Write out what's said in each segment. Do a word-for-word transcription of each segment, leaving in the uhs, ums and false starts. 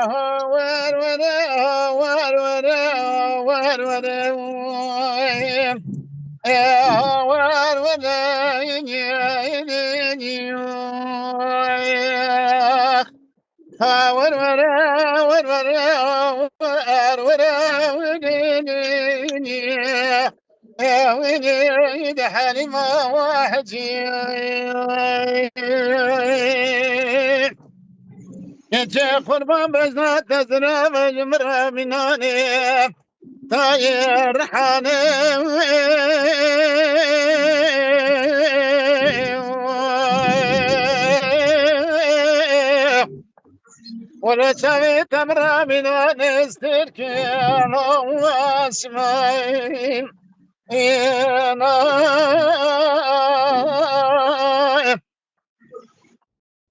Wer were, wer were, wer were. Wer were, wer were, wer were. Ewî de Helîma wahecî. Ece qurban bezna tezra ve ji min re mînanê. Tayê rihane. Wele çavê te min re mînanê stirkê asmayî.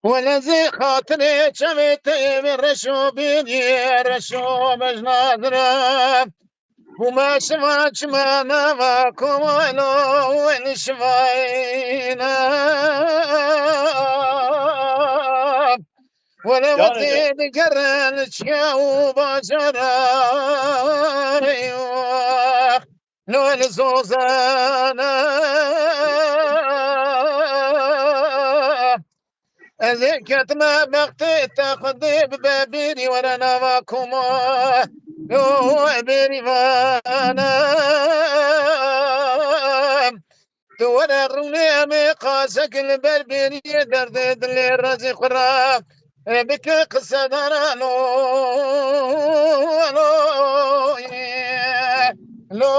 Wele zê xatirê çavê te ê reşo bînî, reşo mejna dire. Bûme şiva çime nava komalo, wele şivayne. Wele Canê wextê digerin çiya û bajara. Lo li zozana. Ez ê ketime bextê te xwedê bibe bêrî were nava koma. Yo bêrîvana. Tu were rûnê em ê qasek li ber bêriyê derdê dilê rezî xwe re. Ê bike qisedara lo, lo, lo,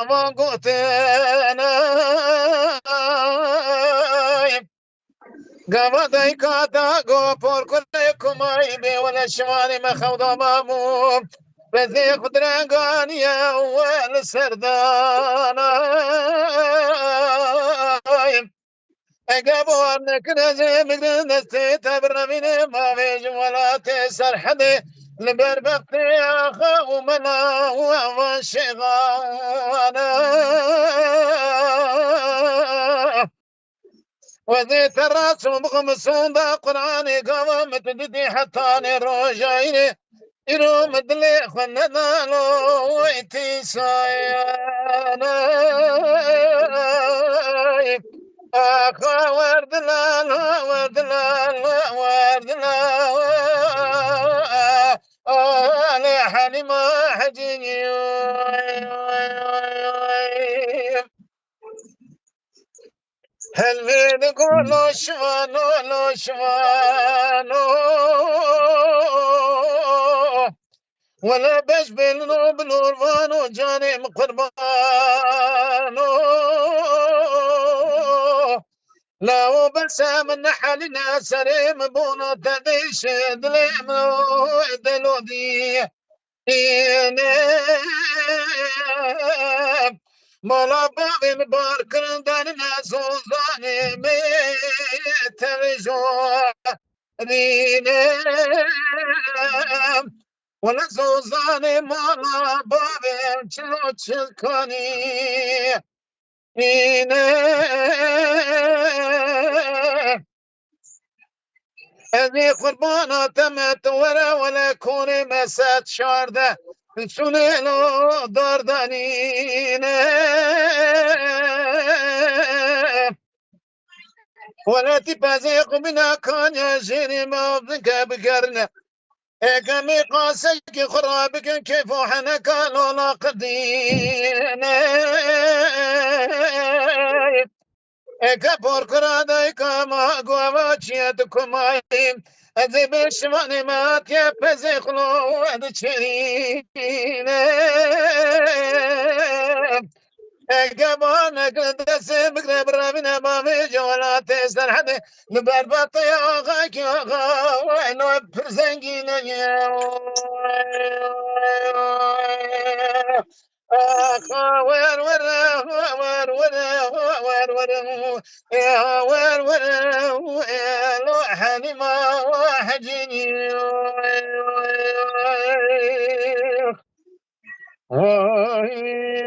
van gotene. Gava dayka da go porkurê kumayî bê wele şivanê me xewda mamû. Bezê xudrenganiye wel serdana. Ege bo em nekine zê bigrin destê te birevîne mavê ji welatê Serhedê li ber bextê axa û mela û evan şêxana. Wezê te raso bixwe misonda Qur'anê gava min tu didî hetanê rojayînê. Îro min dilê xwe nedano wê tîsayane. Axa werdilal, werdilal, werdilal. Alê Helîma Hecî. Helvê digo lo şivano, lo şivano. Wele beş bêlino bilorvano canê min qurbano. Lawo bese min nehelîne serê min bona te dêşe dilê min delodî. Îne mala bavê min bar kirin danine zozanê me tevjo. Rîne wele zozanê mala bavê çilo çilkanî. Îne Ez ê qurbana te me tu were wele konê me sed şardeh. Şûnê lo dardanîne. Wele tî pezê xwe bîna kanya jêrê me bike bigerine. Eke me qasekê xwe rabikin kêf û heneka lola qidîne. Eke porkura dayika ma guava çiye tu kumayî. Ez ê bê şivanê me hatiye pezê xwe lo diçêrîne. Eke banek li destê bigre birevîne bavê ji welatê Serhedê li ber betê axakî axa weno pir zengîne ye. Axa wer were, wer were, wer were, ê wer were, ê lo Helîma Hecî. Vay.